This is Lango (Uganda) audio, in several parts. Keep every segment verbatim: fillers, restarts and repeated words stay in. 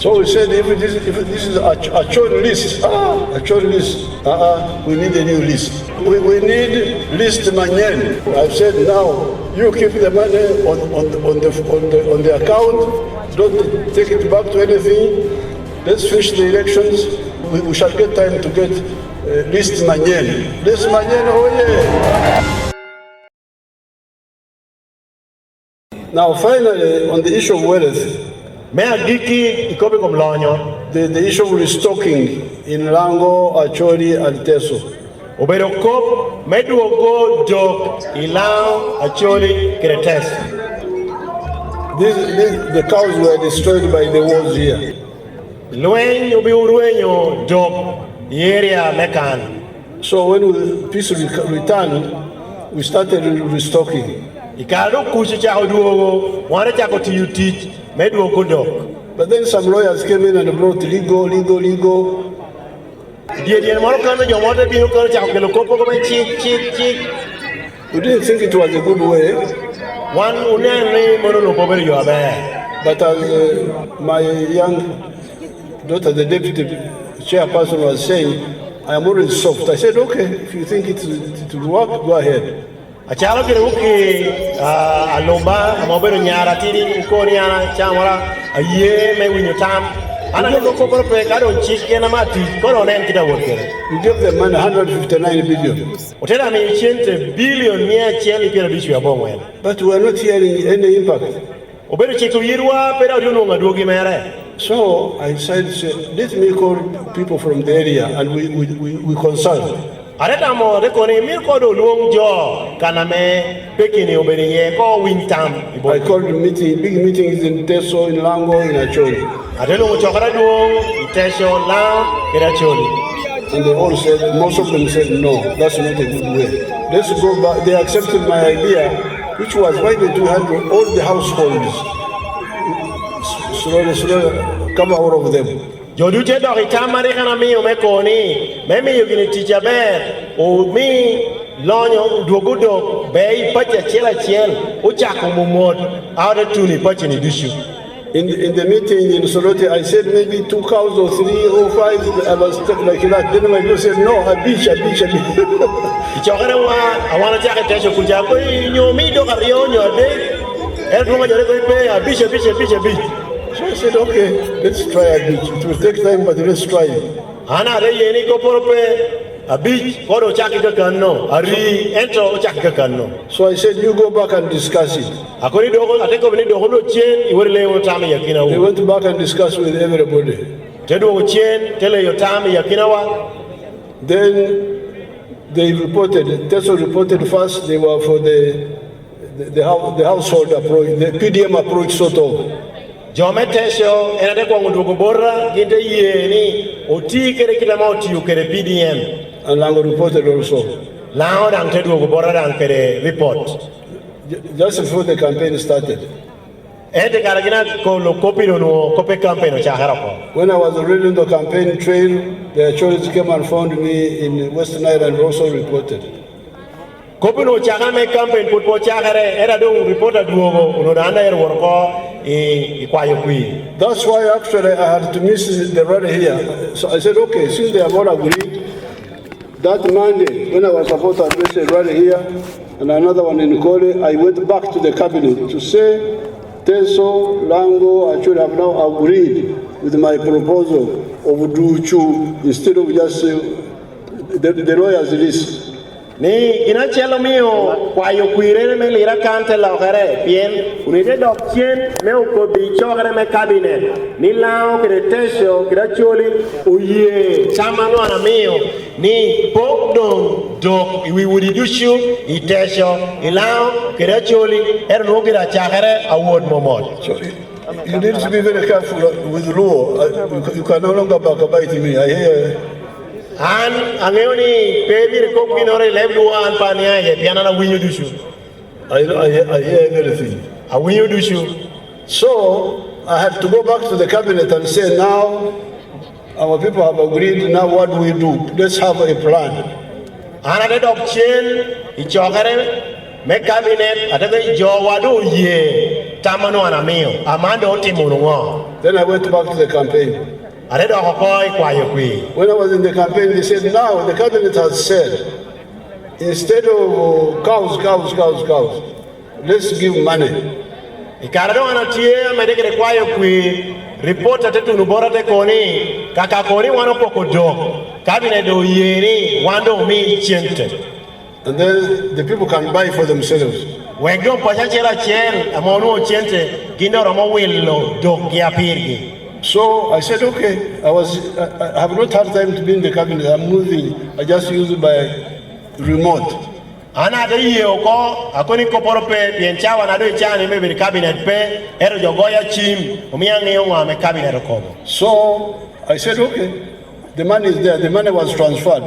So we said, if it is, if this is a, a chon list, ah, a chon list, uh-uh, we need a new list. We, we need list manyen. I said, now, you keep the money on, on, on the, on the, on the account. Don't take it back to anything. Let's finish the elections. We, we shall get time to get, uh, list manyen. List manyen, oh yeah. Now, finally, on the issue of wealth, me agikki i kop i kom lonyo, the, the issue of restocking in Lango, Acholi, and Teso. Obedo kop me dwogo dok i Lango, Acholi, kede Teso. This, this, the cows were destroyed by the wars here. Lweny obin orwenyo dok i area me kan. So when we, peace re-, returned, we started restocking. I kare dok kuc ocako dwogo, wan ocako tiyo tic me dwogo dok. But then some lawyers came in and brought legal, legal, legal. Dyeryen moro kano jo moro te bino kano ocako kelo kop mogo me cik, cik, cik. We didn't think it was a good way. Wan oneno ni mano onwoŋo pe obedo yo aber. But as, uh, my young daughter, the deputy chairperson, was saying, I am always soft. I said, okay, if you think it, it will work, go ahead. Acalo gire wuki, ah, alumba, ame obedo nyara tidi, wuko ni an acamara, aye me winyo tam. An akobo kop moro pe, ka doŋ cik en ame atic, kono onen kite awot kede. We gave them money, hundred fifty-nine billion. Otera miyo cente bilion mia acel i pyerabic wie aboŋwen. But we are not hearing any impact. Obedo ciko yitwa, pe dok tye onwoŋo adwogi mere. So I decided to say, let me call people from the area and we, we, we, we consult. Ate tamo, ate kono ni, myero kono doŋ olwoŋ jo kan ame pekini obedo iye, ko owiny tam i bot. I called meeting, big meetings in Teso, in Lango, in Acholi. Ate lwoŋo cokere adwoŋ i Teso, Lango, kede Acholi. And they all said, most of them said, no, that's not a good way. Let's go back. They accepted my idea, which was, why don't we have all the households slowly, slowly come out of them? Jo ducu te dok i tam a rik an amio me koŋo ni, me miyo gini tic aber, omi lonyo odwog odok, ber i pacci acel acel, ocako momot, a ote tuno i pacci-ni ducu. In, in the meeting in Soroti, I said maybe two cows or three or five, I was like that. Then my people said, no, abic, abic, abic. I cokere wa, a wan ocako i Teso kuca, ko i nyo mi dok aryo nyo adek, en dwong ajore ko ipe, abic, abic, abic, abic. So I said, okay, let's try abic. It will take time, but let's try it. An ate ye ni kopporo pe, abic, kono ocak i kakanno, ari, ento ocak i kakanno. So I said, you go back and discuss it. Akobo ni dok, ate kobo ni dok onwoŋo cen, iwot ilemo tam i akinawu. They went back and discussed with everybody. Te dwogo cen, te leyo tam i akinawa. Then they reported, Teso reported first, they were for the, the, the hou-, the household approach, the P D M approach sort of. Jo me Teso, en ate koŋo dwogo bota, gin te ye ni oti kede kite ame otio kede P D M. And Lango reported also. Lango daŋ te dwogo bota daŋ kede report. Ju-, just before the campaign started. Ento i kare gin akolo kop-pi onwoŋo kop i campaign ocakere oko. When I was already on the campaign trail, the Acholis came and found me in Western Nile and also reported. Kop-pi onwoŋo ocakere me campaign pwod pe ocakere, ento a doŋ report adwogo, onwoŋo an daŋ ero wot oko i, i kwayo kwir. That's why actually I had to miss the rally here. So I said, okay, since they have all agreed, that Monday, when I was supposed to address a rally here and another one in Kole, I went back to the cabinet to say, Teso, Lango, Acholi have now agreed with my proposal of Ducu instead of just, uh, the, the lawyers list. Ni gin acel omio kwayo kwirere me Lira kan te lokere, pien onwoŋo te dok cen me okobbi i cokere me kabinet ni Lango kede Teso kede Acholi oye tam a nwoŋo an amio, ni pok doŋ dok i wi udi ducu, i Teso, i Lango kede Acholi, ento nwoŋo gire acakere awot momot. So, you, you need to be very careful with Luo. Uh, you, you can no longer backbite me. I hear. An aŋeo ni pe myero ikob ginnoro i leb Luo, an pe aniaŋ iye, pien an awinyo ducu. I, I, I hear everything. Awinyo ducu. So, I had to go back to the cabinet and say, now, our people have agreed, now what do we do? Let's have a plan. An ate dok cen i cokere me kabinet, ate kobo ni jowa doŋ oye. Tam ma nwoŋo an amio, aman doŋ otimo wunu ŋo? Then I went back to the campaign. Ate dok oko i kwayo kwir. When I was in the campaign, they said, "Now the cabinet has said, instead of cows, cows, cows, cows, let's give money." I kare doŋ an atye amedde kede kwayo kwir, ripot ate tuno bota te kono ni, kaka kono ni wan opoko dok, kabinet doŋ oye ni wan doŋ omi cente. And then the people can buy for themselves. Wek doŋ paco acel acel ame onwoŋo cente, gin doŋ romo wilo dokgi apirgi. So I said, "Okay, I was, I, I have not had time to be in the cabinet. I'm moving. I just use it by remote." An ate ye oko, akobo ni kopporo pe, pien cawa na doŋ icano ni me bedo i kabinet pe, ento jo goya cim, omio aŋeo ŋo ame kabinet okobo. So I said, "Okay, the money is there. The money was transferred."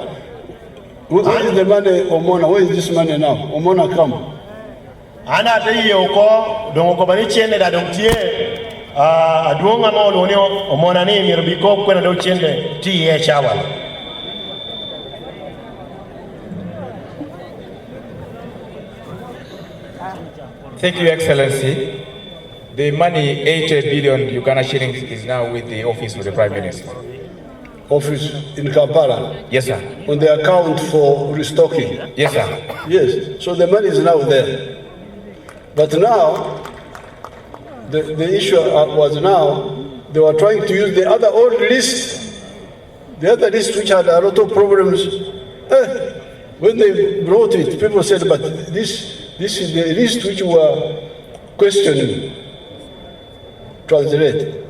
Where, where is the money, Omona? Where is this money now? Omona, come. An ate ye oko, doŋ okoba ni cente daŋ doŋ tye. Ah, adwoŋ ame olwoŋo ni Omona ni myero bikob kwena doŋ cente tye iye cawa. Thank you, Excellency. The money, eighty billion Uganda shillings, is now with the office of the Prime Minister. Office in Kampala? Yes, sir. On the account for restocking? Yes, sir. Yes. So the money is now there. But now, the, the issue, uh, was now, they were trying to use the other old list, the other list which had a lot of problems. Eh, when they brought it, people said, "But this, this is the list which we were questioning." Translate.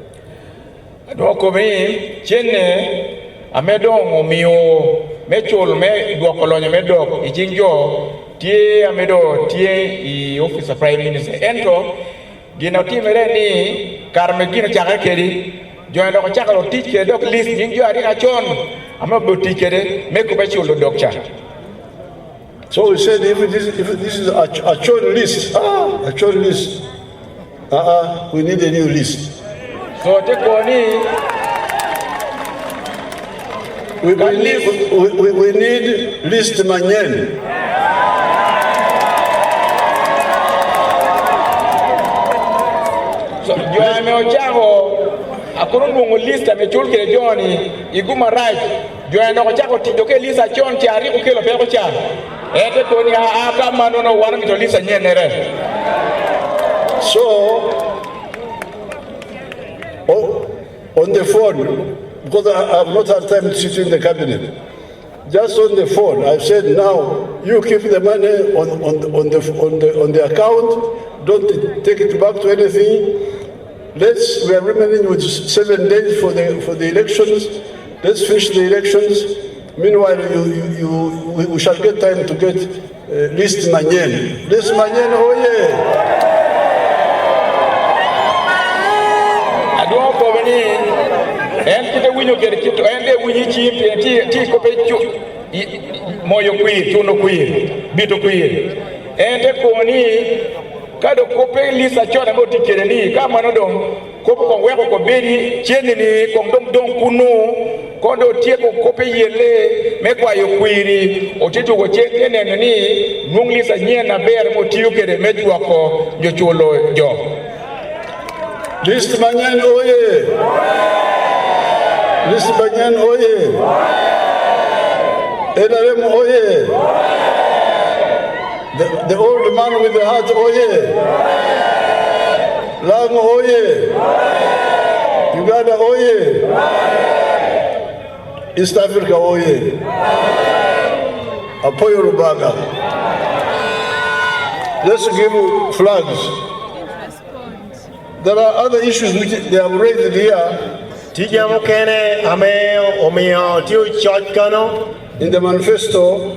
Adwoko ni cene ame doŋ omio me cul me dwoko lonyo me dok i cing jo tye ame doŋ tye i office of Prime Minister. Ento gin otimere ni kare ame gin ocakere kedi, jo-ni dok ocako tic kede dok list nying jo a rik acon ame obedo tic kede me kobbe culo dok ca. So we said, "If this, if this is a, a church list, ah, a church list, uh-uh, we need a new list." So te kobo ni, "We, we need, we, we, we need list manyen." So, jo ame ocako, akono onwoŋo list ame cul kede jo-ni i gum arac. Jo-ni dok ocako tic dok i list acon ca rik okelo peko ca. En te kobo ni, "Aa, ka mannono wan omito list anyennere." So, o-, on the phone, because I, I have not had time to sit in the cabinet. Just on the phone, I said, "Now, you keep the money on, on, on the, on the, on the account, don't take it back to anything. Let's, we are remaining with seven days for the, for the elections. Let's finish the elections. Meanwhile, you, you, you, we, we shall get time to get, uh, list manyen." List manyen, oye! Adwoŋ okobo ni, en kite winyo kede kit, en de winyo i cim, pien tye, tye i kop i cu-, i, i, moyo kwir, cuno kwir, bito kwir. En te kobo ni, ka dok kop i list acon ame otye kede ni, ka mano doŋ, kop koŋ weko koŋ bed i cen-ni, koŋ doŋ doŋ kunnu, koŋ doŋ otyeko kop i yelle me kwayo kwir-ri, ote dwogo cen, te neno ni nwoŋ list anyen aber ame otio kede me jwoko nyo culo jo. List manyen oye! List manyen oye! N R M oye! The, the old man with the heart oye! Lamu oye! Uganda oye! East Africa oye! Apoyo Lubanga! Let's give flags. There are other issues which they have raised here. Tye jami okene ame omio tye ococ kano. In the manifesto,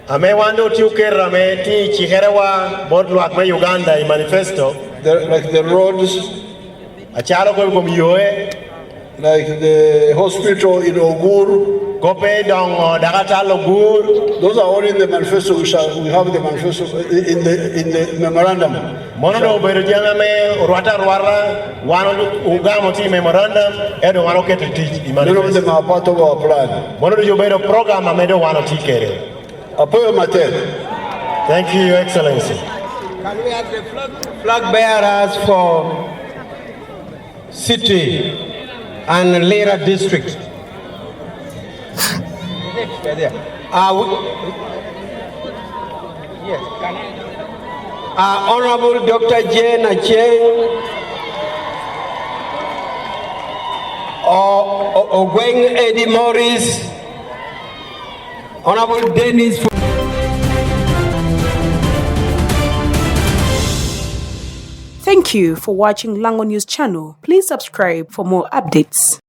ame wan doŋ tye oketo ame tye i cikerewa bot lwak me Uganda i manifesto. The, like the roads. Acalo kop i kom yoe. Like the hospital in Ogur. Kop i doŋo dakatal Ogur. Those are all in the manifesto. We shall, we have the manifesto in the, in the memorandum. Mono doŋ obedo jami ame orwatte arwata, wan ogamo tye i memorandum, ento wan oketo i tic i manifesto. None of them are part of our plan. Mono ducu obedo program ame doŋ wan otye kede. Apoyo matek. Thank you, Your Excellency. Can we ask the flag, flag bearers for city and Lira district? Uh, we, yes. Uh, Honorable Doctor Jane Acheng, O-, O-, Ogweng Eddie Morris, Honorable Dennis. Thank you for watching Lango News Channel. Please subscribe for more updates.